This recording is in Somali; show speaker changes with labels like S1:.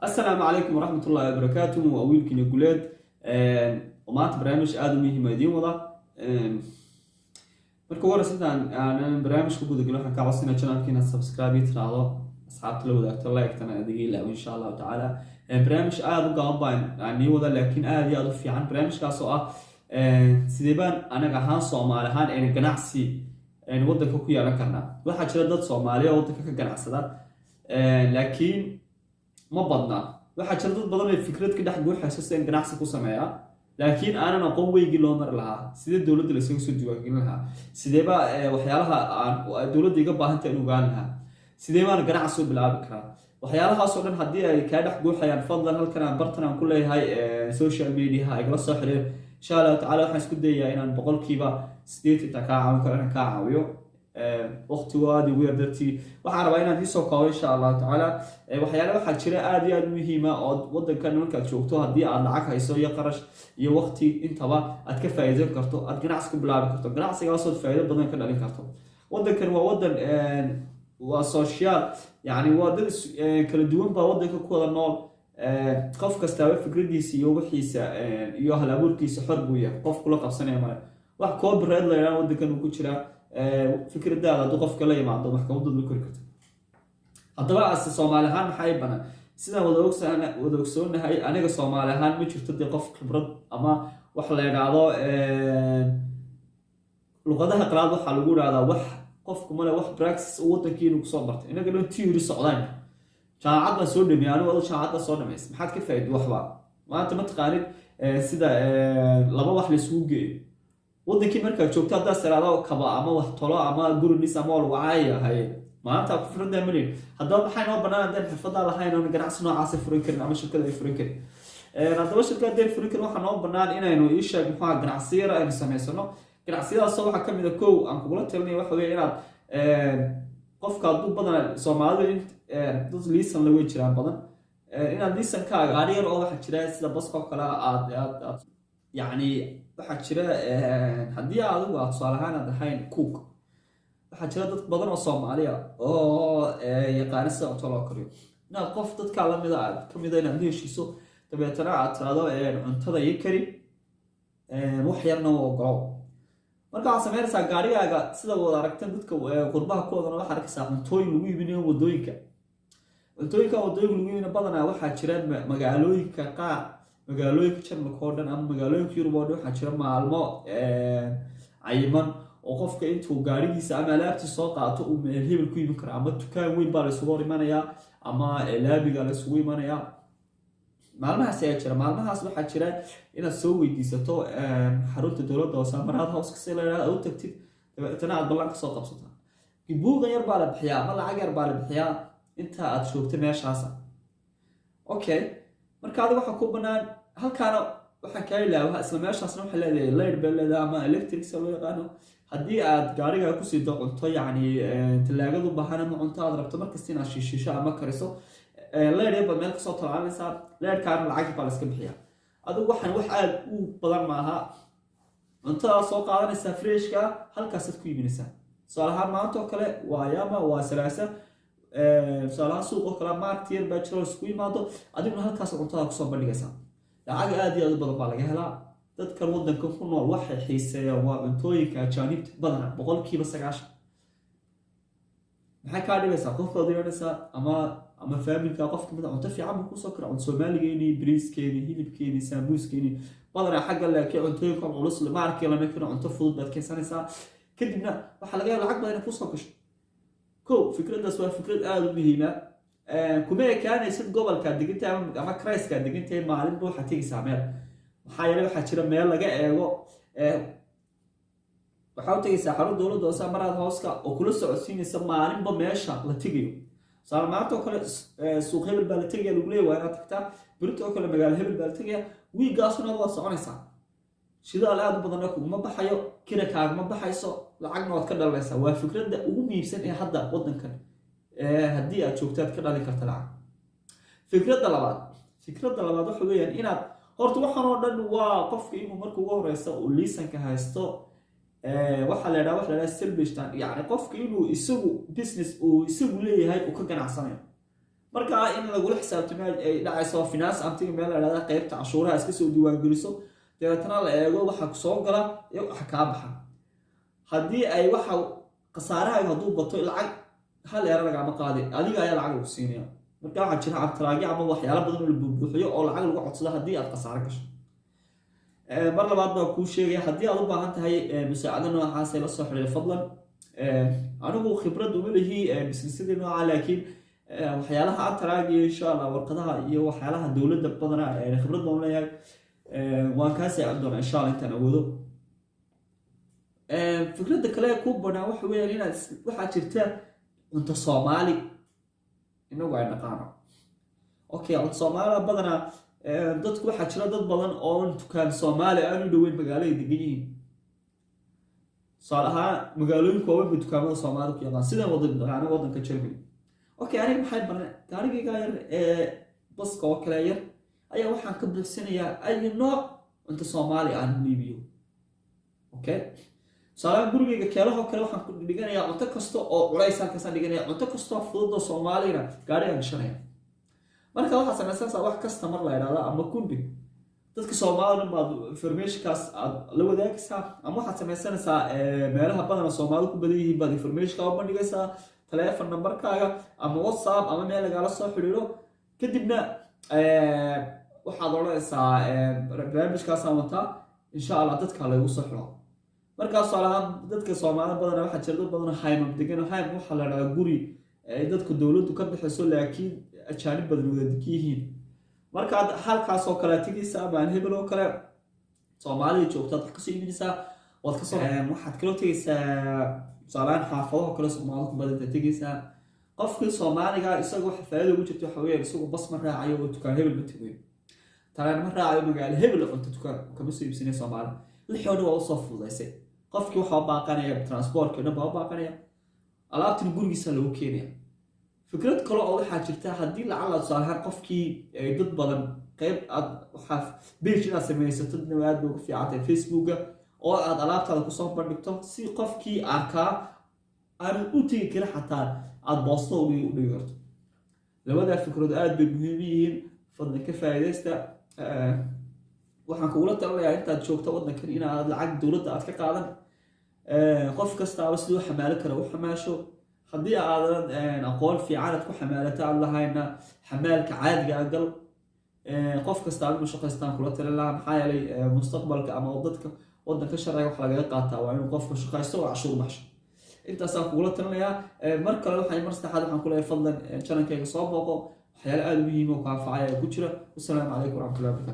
S1: Asalaamu calaykum waraxmat ullahi wabarakaatu. Waa wiilkiina Guleed oo maanta barnaamij aada u muhiima idiin wada. Marka ugu horeysa, intaan aanan barnaamij ku gudagelin, waxaan kaa codsanaya channelka inaad subscribe ii tiraahdo, asxaabta la wadaagto, like-tana adiga ilaawo, insha Allahu tacaala. Barnaamij aada u gaaban baan aan nii wada, laakiin aada iyo aada u fiican. Barnaamijkaas oo ah sidee baan anaga ahaan, Soomaali ahaan, ayna ganacsi aynu waddanka ku yeelan karnaa. Waxaa jira dad Soomaaliya oo waddanka ka ganacsada, laakiin ma badna. Waxaa jira dad badan oo fikrad ka dhex guuxayso si aan ganacsi ku sameeyaa, laakiin aanan aqoon weygii loo mari lahaa, sidee dowladda laysaga soo diiwaangelin lahaa, sideeba waxyaalaha aan dowladda iga baahantay in ogaan lahaa, sidee baan ganacsi u bilaabi karaa. Waxyaalahaasoo dhan haddii ay kaa dhex guuxayaan, fadlan halkan aan bartan aan ku leeyahay social mediaha igala soo xiriir. Insha Allahu tacala, waxaan isku dayayaa inaan 80% intaan kaa caawin karo inaan kaa caawiyo. Waqtigu aada ugu yar dartii, waxaan rabaa inaan iisoo koobo, insha Allahu tacaala. Waxyaale waxaa jira aada iyo aada muhiima oo wadankan markaad joogto, haddii aad lacag hayso iyo qarash iyo waqti intaba, aad ka faa'iidan karto, aad ganacsi ku bilaabi karto, ganacsigaasood faa'iido badan ka dhalin karto. Wadankan waa wadan waa social, yani waa dad kala duwan baa wadanka ku wada nool. Qof kastaaba fikradiisa iyo wixiisa iyo hal abuurkiisa xor buu yahay, qof kula qabsanaya male. Wax copyright la yidhaha wadankan uu ku jiraa. Fikradaada hadduu qofka la yimaado, maxkamadooda la kori karta. Haddaba ase Soomaali ahaan maxaa i banaan? Sidaan wada ogsoonahay, aniga Soomaali ahaan ma jirto dee qof khibrad ama wax la idhaahdo, luqadaha qalaad waxaa lagu idhahdaa wax qofku male wax practice uu wadankii inuu kusoo bartay. Inaga dhan theory socdaan. Jaamacad baan soo dhameeyay anigu, adu jaamacad baan soo dhamaysay, maxaad ka faa'iiday? Waxba maanta ma taqaanid sida laba wax la isugu geeyo. Wadankii markaad joogto, haddaad tiraahdo kaba ama wax tolo ama guri dhis ama waa lagu caaya haye, maanta xirfaddaa malin. Haddaba maxaa inoo banaan haddaan xirfadaa lahayn oon ganacsi noocaasa furin karin ama shirkada ay furin karin? Haddaba shirkada haddaan furin karin, waxaa noo banaan inaynu ii sheeg muxuha ganacsiyo yar aynu samaysano. Ganacsiyadaasoo waxaa kamid a, kow, aan kugula talinaya waxa weeye inaad qofka hadduu badanaa Soomaalida dad liisan la wey jiraan badan, inaad liisankaaga gaari yar oo waxaa jira sida baska oo kale aad yacni waxaa jira haddii adigu aad tusaale ahaan aad ahayn cook, waxaa jira dad badan oo Soomaaliya oo yaqaana sida cunto loo kariyo, inaad qof dadkaa lamida aad kamida inaad la heshiiso, dabeetana aad tiraahdo, "Cuntada ii kari, wax yarna u ogolow." Marka waxaad samaynaysaa gaarigaaga, sida wada aragteen dadka qurbaha kuwadana, waxaad arkaysaa cuntooyin lagu iibinayo wadooyinka. Cuntooyinka wadooyinka lagu iibinayo badanaa waxaa jira magaalooyinka qaar, magaalooyinka Jarmalka oo dhan ama magaalooyinka Yurub oo dhan, waxaa jira maalmo cayiman oo qofka intuu gaarigiisa ama alaabtiisa soo qaato uu meel hebel ku iibin karo. Ama dukaan weyn baa la isugu hor imanayaa ama laamiga la isugu imanayaa. Maalmahaas ayaa jira. Maalmahaas waxaa jira inaad soo weydiisato xarunta dowladda hoose ama Rathauska si la yidhahdo u tagtid, dabeetana aad ballan kasoo qabsato. Buuqan yar baa la bixiyaa ama lacag yar baa la bixiyaa inta aad joogto meeshaasa. Okay, marka adiga waxaa ku banaan halkaana waxaan kaa ilaawa, isla meeshaasna waxay leedahay light bay leedahay ama electric sa loo yaqaano. Haddii aad gaariga ku sido cunto, yacni talaagadu baahan ama cunto aad rabto markasta inaad shiishiisho ama kariso, light yar baad meel kasoo talaalinaysaa. Leyrkaana lacag baa la iska bixiyaa. Adigu waxaan wax aada u badan maaha. Cuntadaa soo qaadanaysaa freshka, halkaasaad ku iibinaysaa. Tusaale ahaan, maanta oo kale waa ayaama waa Salaasa. Tusaale ahaan, suuq oo kale Markt yar baa jiro isku yimaado, adiguna halkaas cuntada kusoo bandhigaysaa. Lacag aada iyo aad u badan baa laga helaa. Dadkan wadanka ku nool waxay xiiseeyaan waa cuntooyinka ajaanibta badana, 90%. Maxay kaa dhibaysaa? Qof baad yeedhaysaa ama faamilka qof kamid a, cunto fiican buu kusoo kara, cunto Soomaaligeeni, bariiskeeni, hilibkeeni, saamuuskeeni badanaa xagga, laakiin cuntooyinkan culus ma arki lama karo. Cunto fudud baad keensanaysaa, kadibna waxaa laga yaaba lacag badan inay kusoo gasho. Ko fikraddaas waa fikrad aada u muhiima. Kuma ekaanaysid gobolkaad degantahay ama Kreiskaad degantahay. Maalinba waxaad tegaysaa meel, maxaa yeelay waxaa jira meel laga eego. Waxaa u tegaysaa xarun dowladda hoose ama Rathauska oo kula socodsiinaysa maalinba meesha la tegayo. Tusaale, maanta oo kale suuq hebel baa la tegaya lagu leeyahay, waa inaad tagtaa. Berito oo kale magaalo hebel baa la tegaya. Wiigaasuna waad soconaysaa. Shidaal aada u badanna kuguma baxayo, kira kaagama baxayso, lacagna waad ka dhalanaysaa. Waa fikradda ugu muhiimsan ee hadda waddankan haddii aad joogto aad ka dhalin karta lacag. Fikradda labaad waxa weeyaan inaad horta waxaan oo dhan waa qofka inuu marka ugu horeysa uu liisanka haysto. Waxaa la yidhaha selbstständig, yacni qofka inuu isagu business uu isagu leeyahay uu ka ganacsanayo. Marka in lagula xisaabtamo ay dhacayso Finanzamt-iga meel la dhahda, qeybta cashuuraha iska soo diiwaangeliso, dabeetana la eego waxa soo gala iyo waxa kaa baxa. Haddii ay waxa khasaarahaaga hadduu bato, lacag hal eera lagama qaadi, adiga ayaa lacag lagu siinaya. Marka waxaa jira Antrag-yo ama waxyaalo badan oo la buubuuxiyo oo lacag lagu codsado haddii aad khasaaro gasho. Mar labaad baan kuu sheegaya, haddii aad u baahan tahay musaacado noocaas, la soo xiriir fadlan. Anigu khibrad uma lihi business-yadii nooca, laakiin waxyaalaha Antrag iyo insha Allah warqadaha iyo waxyaalaha dowladda badana khibrad baan leeyahay. Waan kaa saacin doonaa insha Allah intaan awoodo. Fikradda kale ee kuu banaan waxa weeyaan inaad waxaa jirta cunto Soomaali inagu ay dhaqaano. Okay, cunto Soomaaliya badanaa dadku waxaa jira dad badan oon dukaan Soomaali aan u dhoweyn magaalada degan yihiin. Tusaale ahaan, magaalooyinka waaweyn bay dukaamada Soomaalida ku yaqaan, sidaan wada naqaano waddanka Germany. Okay, aniga maxay baran? Gaarigayga yar ee baska oo kale yar ayaa waxaan ka buuxsanayaa ay nooc cunto Soomaali aan iibiyo. Okay, tusaalahaan gurigayga keelahoo kale waxaan ku dhiganayaa cunto kasta oo culays, halkaasaan dhiganaya. Cunto kastoo fudud oo Soomaalina gaarigaan gashanaya. Marka waxaad samaysanaysaa wax customer la idhahda ama Kunde. Dadka Soomaalida dhan baad information-kaas aad la wadaagaysaa, ama waxaad samaysanaysaa meelaha badana Soomaalida ku badan yihiin baad information-ka u bandhigaysaa, telephone number-kaaga ama WhatsApp ama meel lagala soo xiriiro. Kadibna waxaad odhanaysaa, barnaamijkaasaan wataa, insha Allah dadka lagu soo xiro. Markaa tusaale ahaan dadka Soomaalida badana waxaa jira dad badan oo Heim degan. Heim waxaa la dhahdaa guri ay dadku dowladdu ka bixiso, laakiin ajaanib badan wada degan yihiin. Markaad halkaas oo kale tegaysa ama aan hebel oo kale Soomaalida joogtaad wax kasoo iibinaysaa, waad kasoo waxaad kaloo tegaysaa tusaalehaan xaafadaho kale Soomaalida ku badanta tegaysaa. Qofkii Soomaaliga isaga waxa faa'iida ugu jirta waxa weeyaan isagu bas ma raacayo oo dukaan hebel ma tegayo, tareen ma raacayo, magaalo hebel cunto dukaan kama soo iibsanaya Soomaali. Wixii oo dhan waa usoo fududaysay qofkii. Waxaa u baaqanaya transport-kii o dhan baa u baaqanaya, alaabtina gurigiisa lagu keenaya. Fikrad kale oo waxaa jirta, haddii lacala tusaale ahaan qofkii dad badan qeyb aad waxaa page inaad samaysato aad bay ugu fiican tahay Facebooka, oo aad alaabtaada kusoo bandhigto, si qofkii arkaa aanan u tegi karin xataa aad boosto u dhigi karto. Labadaa fikrood aad bay muhiim yihiin, fadlan ka faa'iidaysta. Waxaan kugula talinayaa intaad joogto waddankan inaad lacag dowladda aad ka qaadan. Qof kastaaba siduu xamaalo kara u xamaasho. Haddii aadan aqoon fiican aad ku xamaalato aad lahayna, xamaalka caadiga ah gal. Qof kastaaba inuu shaqaystaan kula talin lahaa, maxaa yeelay mustaqbalka ama dadka waddanka sharciga waxa lagaga qaataa waa inuu qofku shaqaysto oo cashuur baxsho. Intaasaan kugula talinayaa. Mar kale waxaan, mar saddexaad waxaan kuleeyahay, fadlan channel-kayga soo booqo. Waxyaalo aada u muhiim oo ku anfacaya ku jira. Wasalaamu calaykum waraxmatullahi wabarakatu.